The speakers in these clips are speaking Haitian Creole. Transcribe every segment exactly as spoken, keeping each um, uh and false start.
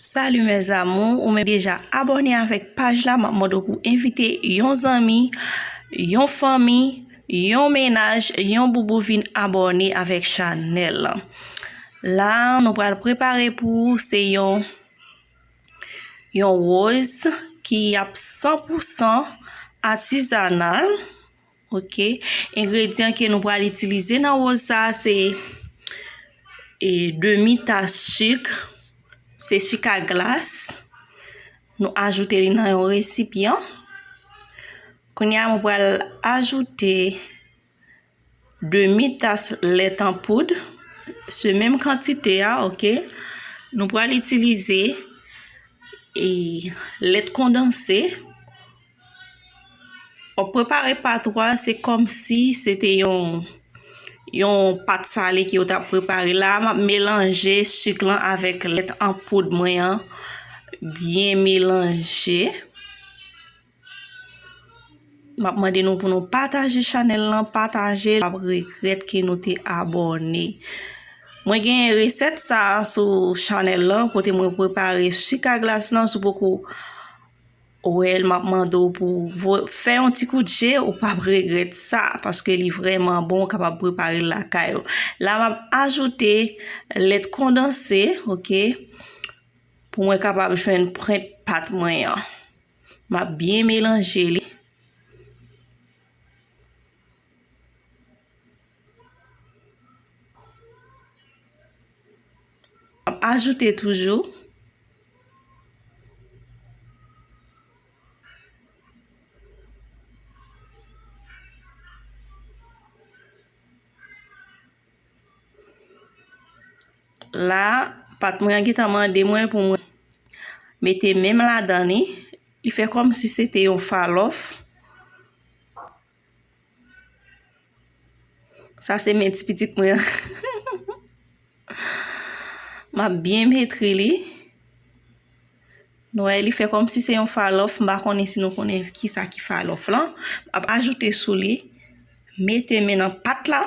Salut mes amours, ou menm deja abòne avèk paj la, m ap mande w pou envite yon zanmi, yon fanmi, yon mennaj, yon boubou vin abòne avèk chanèl lan. La, nou pral prepare pou ou, se yon, yon woz ki ap san pou san atizanal. Ok. Engredyan ke nou pral itilize nan woz sa a se, e, demi tas chik, se chik a glas. Nou ajoute li nan yon resipyan. Kounye a, mwen pral ajoute demi tas lèt an poud, se menm kantite a, ok. Nou pral itilize, e, lèt kondanse. W ap prepare pat ou a, se kòmsi se te yon, yon pat sale ke w t ap prepare. La, m ap melanje sik lan avèk lèt an poud mwen an, byen melanje. M ap mande nou pou nou pataje chanèl lan, pataje l, w ap regrèt ke nou te abòne. Mwen gen resèt sa a sou chanèl lan, kote mwen prepare sik a glas lan, si w poko wè l, m ap mande w pou vo-, fè yon ti kout je, ou p ap regrèt sa, paske li vrèman bon, ou kapab prepare l lakay ou. La, m ap ajoute lèt kondanse, ok, pou mwen kapab jwenn pwent pat mwen an. M ap byen melanje li. M ap ajoute toujou. La, pat mwen an gentan mande mwen pou mwen mete men m ladan li. Li fè kòmsi se te yon falòf. Sa se men ti pitit mwen an. M ap byen metre li. Nou wè, li fè kòmsi se yon falòf. M pa konnen si nou konnen kisa ki falòf lan. M ap ajoute sou li. Mete men nan pat la.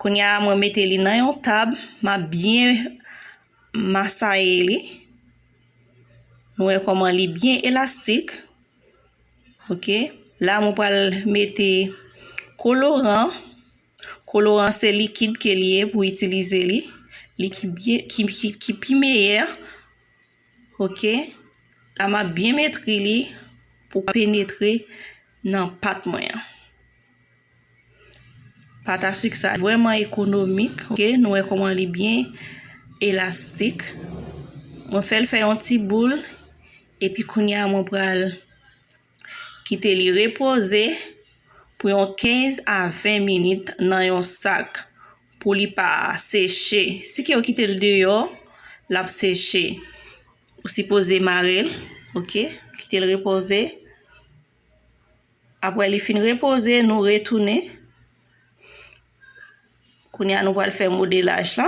Kounye a, mwen mete li nan yon tab. M ap byen masaye li. Nou wè kòman li byen elastik. Ok. La, mwen pral mete koloran. Koloran se likid ke li ye pou itilize li. Li ki byen, ki, ki, ki pi meyè. Ok. La, m ap byen metre li pou penetre nan pat mwen an. Pat a sik sa vrèman ekonomik, ok? Nou wè kòman li byen elastik. Mwen fè l fè yon ti boul, epi kounye a mwen pral kite li repoze pou yon kenz a ven minit nan yon sak pou li pa seche. Si ke w kite l deyò, l ap seche. Ou sipoze mare l, ok? Kite l repoze. Apre li fin repoze, nou retounen. Kounye a, nou pral fè modelaj la.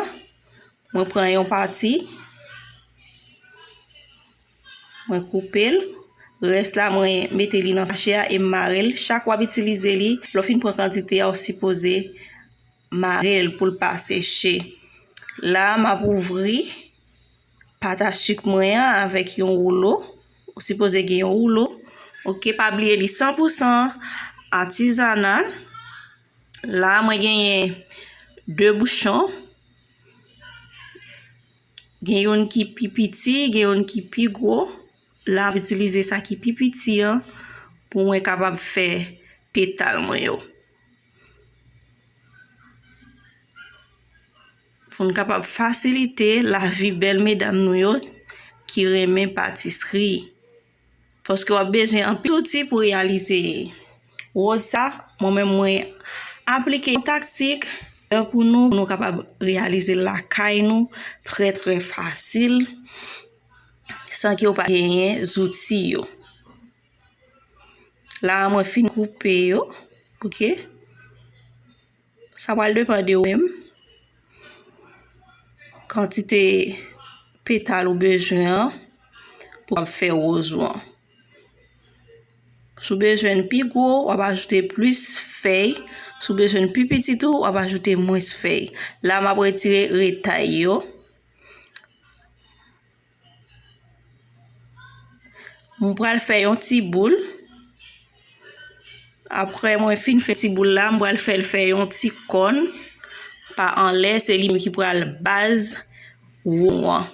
Mwen pran yon pati, mwen koupe l. Rès la, mwen mete li nan sachè a e m mare l. Chak w ap itilize li, lè w fin pran kantite a, w sipoze mare l pou l pa seche. La, m ap ouvri pat a sik mwen an avèk yon woulo. Ou sipoze gen yon woulo. Ok, pa bliye li san pou san atizanal. La, mwen genyen de bouchon. Gen youn ki pi piti, gen youn ki pi gwo. La, m ap itilize sa ki pi piti an pou mwen kapab fè petal mwen yo. Pou n kapab fasilite lavi bèl medam nou yo ki renmen patisri. Paske w ap bezwen anpil zouti pou reyalize woz sa. Mwen menm, mwen aplike yon taktik pou nou, pou nou kapab reyalize l lakay nou trè, trè fasil, san ke w pa genyen zouti yo. La, mwen fin koupe yo, ok? Sa pral depann de ou menm. Kantite petal ou bezwen an pou w ap fè woz ou an. Si w bezwen l pi gwo, w ap ajoute plis fèy. Si w bezwen l pi piti tou, w ap ajoute mwens fèy. La, m ap retire retay yo. Mwen pral fè yon ti boul. Apre mwen fin fè ti boul la, mwen pral fè l fè yon ti kòn pa anlè. Se li menm ki pral baz won an.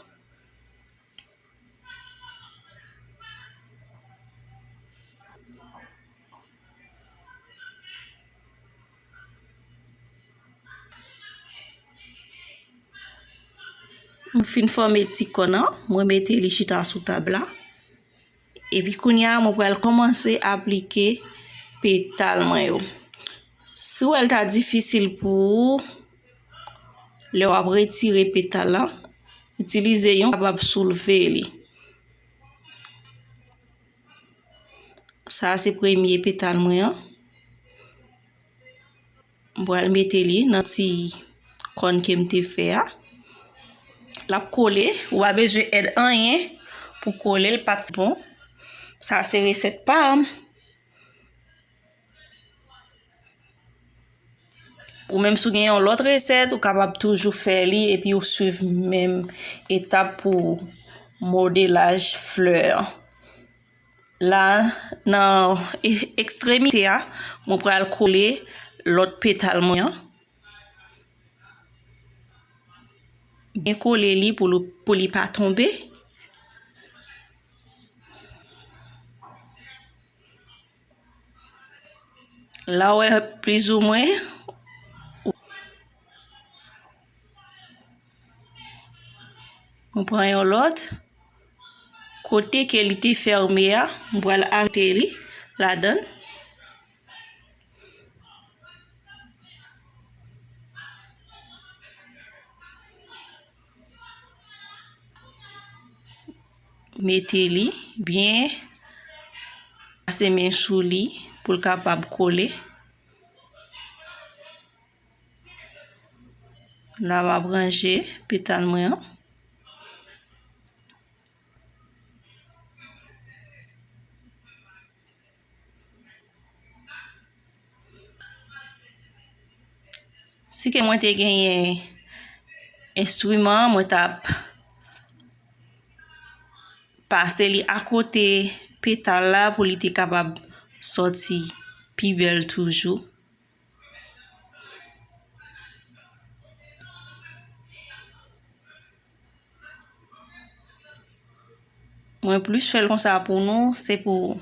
M fin fòme ti kòn nan, mwen mete li chita sou tab la. Epi kounye a, mwen pral kòmanse aplike petal mwen yo. Si w wè l ta difisil pou ou, lè w ap retire petal la, itilize yon kapab soulve li. Sa a se premye petal mwen an. M pral mete li nan ti kòn ke m te fè a. L ap kole, ou pa bezwen èd anyen pou kole l, pa t bon. Sa se resèt pa m. Ou menm si w gen yon lòt resèt, ou kapab toujou fè li epi ou swiv menm etap pou modelaj flè an. La, nan e-, ekstremite a, mwen pral kole lòt petal mwen an. Byen kole li pou li, pou li pa tonbe. La w wè plizoumwen. Mwen pran yon lòt. Kote ke li te fèmen a, mwen pral ajoute li ladan l. Mete li byen, pase men sou li pou l kapab kole. La, m ap ranje petal mwen an. Si ke mwen te genyen enstriman, mwen t ap pase li akote petal la pou li te kapab sòti pi bèl toujou. Mwen plis fè l konsa pou nou, se pou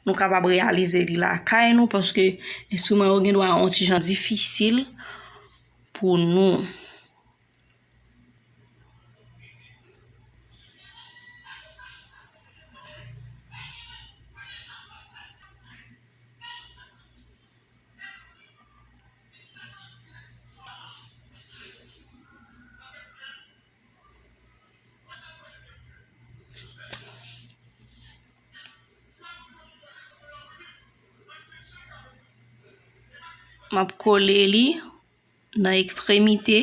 nou kapab reyalize li lakay nou, paske enstriman yo gen dwa yon ti jan difisil pou nou. M ap kole li nan ekstremite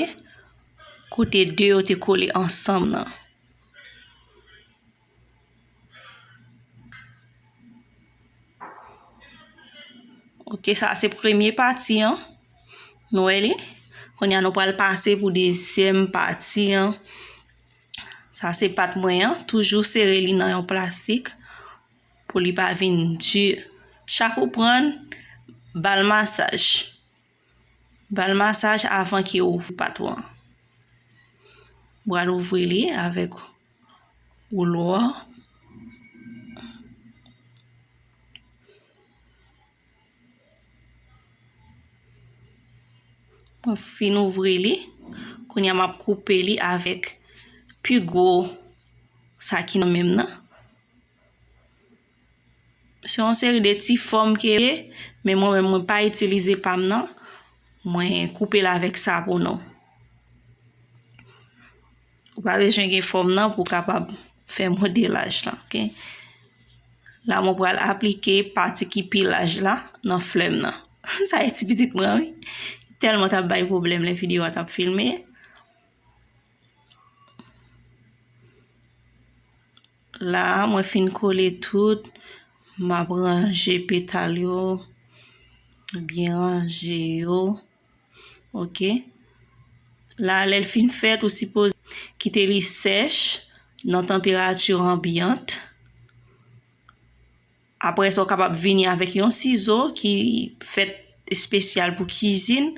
kote de yo te kole ansanm nan. Ok, sa se premye pati an. Nou wè li? Kounye a nou pral pase pou dezyèm pati an. Sa se pat mwen an. Toujou sere li nan yon plastik pou li pa vin di. Chak ou pran, ba l masaj. Ba l masaj avan ke w ouvri pat ou an. M pral ouvri li avèk woulo an. Mwen fin ouvri li. Kounye a m ap koupe li avèk pi gwo sa ki nan men m nan. Se yon seri de ti fòm ke ye, men mwen menm mwen pa itilize pa m nan. Mwen koupe l avèk sa pou nou. Ou pa bezwen gen fòm nan pou w kapab fè modelaj lan, ok? La, mwen pral aplike pati ki pi laj la nan flè m nan. Sa e ti pitit mwen, wi. Tèlman t ap bay pwoblèm lè videyo a t ap filme. La, mwen fin kole tout. M ap ranje petal yo. Byen ranje yo. Ok. La, lè l fin fèt, ou sipoze kite li sèch nan tanperati anbyant. Apre sa, w kapab vini avèk yon sizo ki fèt espesyal pou kizin,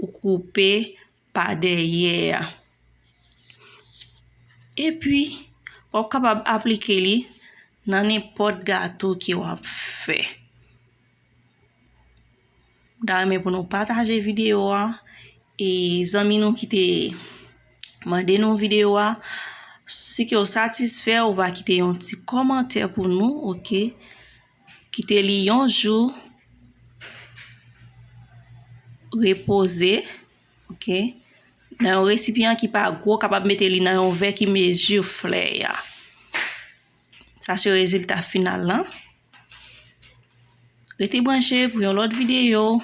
ou koupe pa dèyè a. Epi, w ap kapab aplike li nan nenpòt gato ke w ap fè. M ta renmen pou nou pataje videyo a. E zanmi nou ki te mande nou videyo a, si ke w satisfè, ou va kite yon ti kòmantè pou nou, ok? Kite li yon jou repoze, ok? Nan yon resipyan ki pa gwo, kapab mete li nan yon vè ki mezi flè a. Sa se rezilta final lan. Rete branche pou yon lòt videyo.